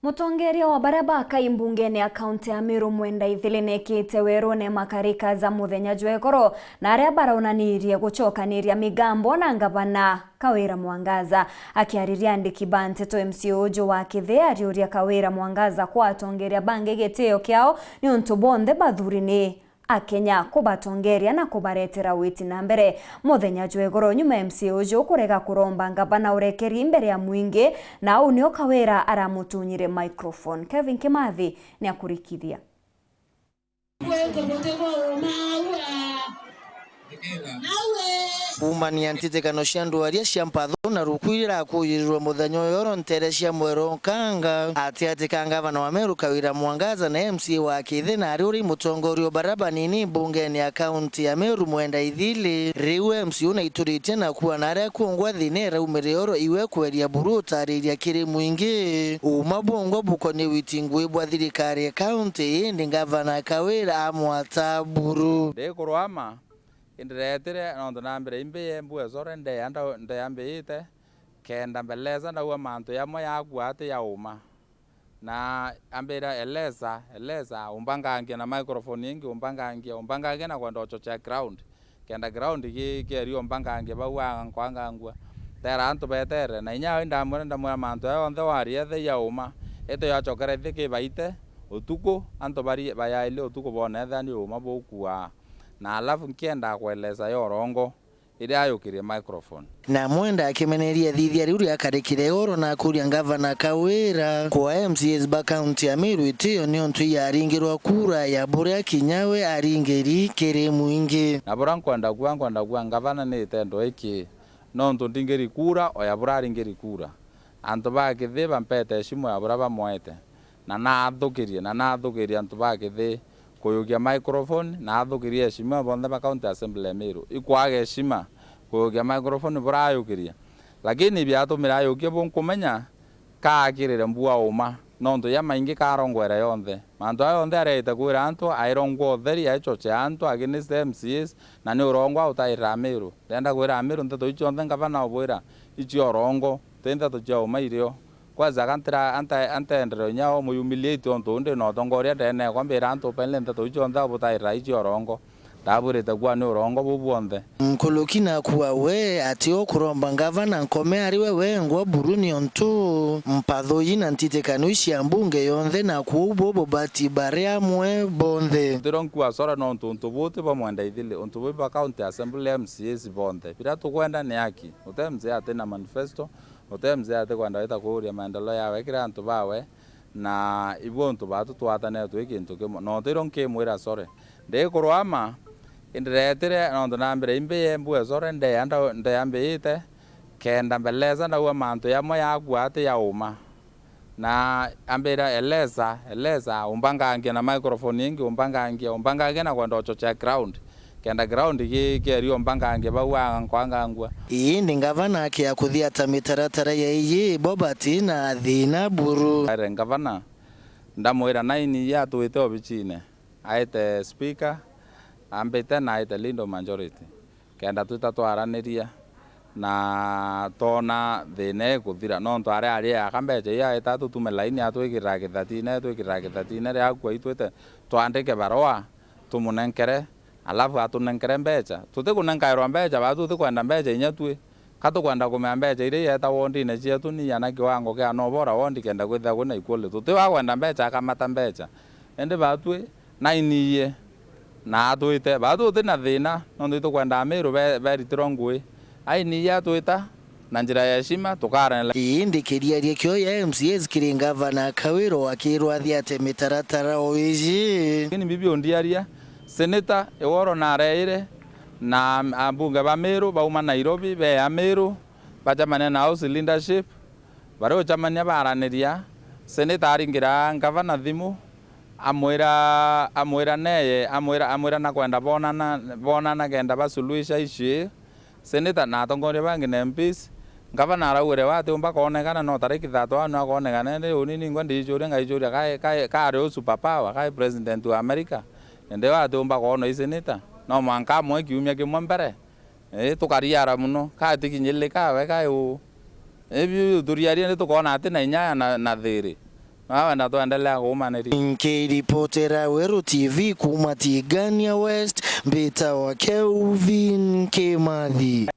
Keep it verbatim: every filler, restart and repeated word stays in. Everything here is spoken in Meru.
Mutongeria wa baria bakai mbungene ya kaunti ya Meru Mwenda Ithili nekite werune makarika ja muthenya jwa igoro na aria baraunanirie gucokaniria migambo na ngavana Kawira Mwangaza. Akiariria andiki ba nteto, M C A uju wa Kithi ariuria Kawira Mwangaza kwa atongeria bangi gitio kiao niuntu bonthe bathuri ni Akenya, kubatongeria na kubaretera witi na mbere. Muthenya jwa igoro nyuma M C A uju kurega kuromba ngavana urekeri mbere ya mwingi, na au nio Kawira aramutunyire microphone. Kevin Kimathi ni akurikithia. Kuumania ntitikano cia ndwaria cia mpatho na ruku iria irakuyirirwe muthenya uyu oro ntere cia Mwero Nkanga, ati ati ka ngavana wa Meru Kawira Mwangaza na M C A wa Kithi na ari uri mutongoria bara banini mbungene ya kaunti ya Meru Mwenda Ithili. Riu M C A uyu naituritie na kuua na aria kuongwa thina iraumire oro iwe kweria buru utariria kiri mwingi uuma bwongwa bukonie witi ngui bwa thirikari ya kaunti, indi ngavana Kawira amwata buru. Ndikurwama, indiretire nontu nambire imbiye mbue core ndeya nda-, ndeya mbiyite, kenda mbeleza ndaua mantu jamwe yakua ati ya uma. Na ambira, "Eleza, eleza, umbangangia na microphone ingi, umbangangia, umbangangia na kwenda uchochea ground. Kenda ground gi-, kieria umbangangia bau a-, nkwangangua." Tera antu betere, na inya we ndamwira, ndamwira mantu jaya onthe waria ethe ya uma, ito yachokera ithi kibaite utuku, antu bari-, bayaili utuku bone ethani uma bukuaa. Na alafu nkienda kweleza ya urongo iria ayukirie microphone. Na Mwenda akimeneria thithia riu riakarikire oro na akuria ngavana Kawira kwa M C As ba kaunti ya Meru itio niuntu yaringirwa kura ya buria kinya we aringiri kiri mwingi. Na buria nkwenda kuuga, nkwenda kuuga ngavana ni itendo iki, nontu ndingiri kura o ya buria aringiri kura. Antu ba Kithi bampete heshima ya buria bamwete, na naathukirie, na naathukirie antu ba Kithi kuyukia microphone, na athukirie aheshimiwa bonthe ba County Assembly ya Meru. Ikwaga heshima kuyukia microphone burayukiria. Lakini biatumire ayukia bunkumenya kaakirire mbua uma, nontu ya maingi karongwera yonthe. Mantu aya onthe areete kwira antu, airongwa utheri, aichochea antu against M C As, na ni urongwa utairira Amiru. Ndenda kwira Amiru nteto icio onthe ngavana ubwira icio urongo, ti nteto cia uma irio. Kwanza, gantira anta-, antenderero inya o muyumiliate ontu undi na utongoria ndene ekwa, mbira antu openly nteto icio onthe abutaira icio urongo. Ndabwirite kuwa ni urongo buu bwonthe. Nkuruki na kuwa we ati ukuromba ngavana nkome ari we wengwa buru niontu mpatho ii na ntitikano ii cia mbunge yonthe na kuu bubu bati bari amwe bonthe. Ntiro nkua sore nontu untu buu ti bwa Mwenda Ithili, untu buu bwa County Assembly M C As bonthe. Biria tukwenda ni aki. Uti M C A ati na manifesto, uti M C A ati kwenda wita kuuria maendeleo yawe kiri antu bawe, na ibu untu batu twatanire twi kintu kimwe. No utiro nkimwira sore. Ndikurwama, indiretire nontu nambire imbiye mbue sore, ndeya nda-, ndeya mbiyite, kenda mbeleza ndaua mantu jamwe yakua ati ya uma. Na ambira, "Eleza, eleza, umbangangia na microphone ingi, umbangangia, umbangangia na kwenda uchochea ground. Kenda ground gi-, kieria umbangangia bau a nkwangangua." Indi ngavana akia kuthiata mitaratara ya iji, bo bati na thina buru. Ere ngavana, ndamwira nine ii atwite obichine, aite speaker, ambite na aite leader of majority. Kenda twita twaraniria na twona thina ikuthira, nontu aria ari aka mbecha ii aeta atutume laini atwikirira kithatine, atwikirira kithatine, ria akua itwite twandike barua tumunenkere, alafu atunenkere mbecha. Tutikunenkairwa mbecha, baa tutikwenda mbecha inya tui. Ka tukwenda kumea mbecha iria ieta wondine cietu, ni ana kiwango kia nobora wondi kenda kwithira kwina equality. Tuti wa kwenda mbecha akamata mbecha. Indi baa tui, na ainiie na atwite. Baa tuti na thina, nontu itukwenda Amiru be-, beritirwa ngui. Ainiie atwita na njira ya heshima, tukaranira. Indi kiriaria kio ya M C As kiri ngavana Kawira akirwa athiate mitaratara o iji. Lakini bibi undiaria, Senator Eworo nareire na ambunge ba Miru bauma Nairobi, be Amiru, bacemania na House leadership, bari gucemania baraniria, Senator aringira ngavana thimu, amwira, amwira neye, amwira, amwira nakwenda bonana, bonana kenda basuluhisha issue ii. Senator na atongoria bangi na M Ps, ngavana araugire we atiumba koonekana, no tariki thirty-one akoonekana, indi uni ningwa ndiichuria, ngaichuria kai, kai, kari u super power, kai president wa America, indi we atiumba koonwa i senator, no mwanka amwe kiumia kimwe mbere. Ii, tukariara mono, ka atikinyiriri kawe kae uu? Ii, biu turiaria ni tukoona ati na inya na, na thiiri. Nawenda twendelea kuumaniri. Nkiripotera Weru T V kuuma Tigania West, mbitawa Kelvin Kimathi.